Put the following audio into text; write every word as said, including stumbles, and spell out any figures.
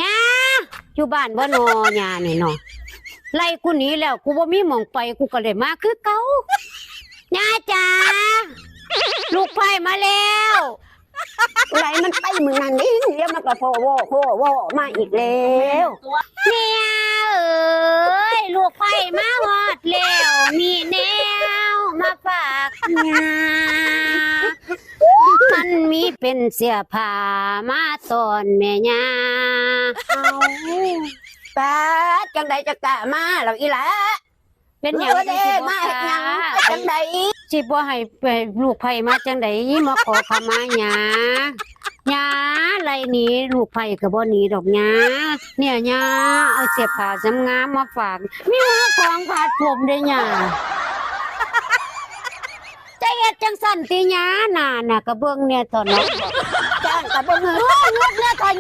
ย่า อยู่บ้านบ่นอย่านี่เนาะ ไล่กูหนีแล้ว กูบ่มีหม่องไป กูก็เลยมาคือเก่า ย่าจ๋า ลูกไผ่มาแล้ว ไหนมันไปมื้อนั้นนี่ เดี๋ยวมันก็โผล่โว่โผล่โว่มาอีกแล้ว แม่เอ้ย ลูกไผ่มาฮอดแล้ว มีแนวมาฝากย่า มันมีเป็นเสื้อผ้ามาต้อนแม่ย่า เอา ป๊าด จังใดจะกะมาแล้วอีหละ เป็นหยัง เออเด้ จังสิบ่ มาเฮ็ดหยัง กะ จังใด สิบ่ให้ไปลูกไผ่มาจังใด มาขอขมาย่า ย่า ไล่หนีลูกไผ่ก็บ่หนีดอกย่า เนี่ยย่า เอาเสื้อผ้างามๆมาฝาก มีหัวของขาดผมเด้ย่า จะเฮ็ดจังซั่นติย่า น่าน่ะ ก็เบิ่งแน่เถาะเนาะ จ้างก็บ่เงิน เออ เงินแน่เถาะ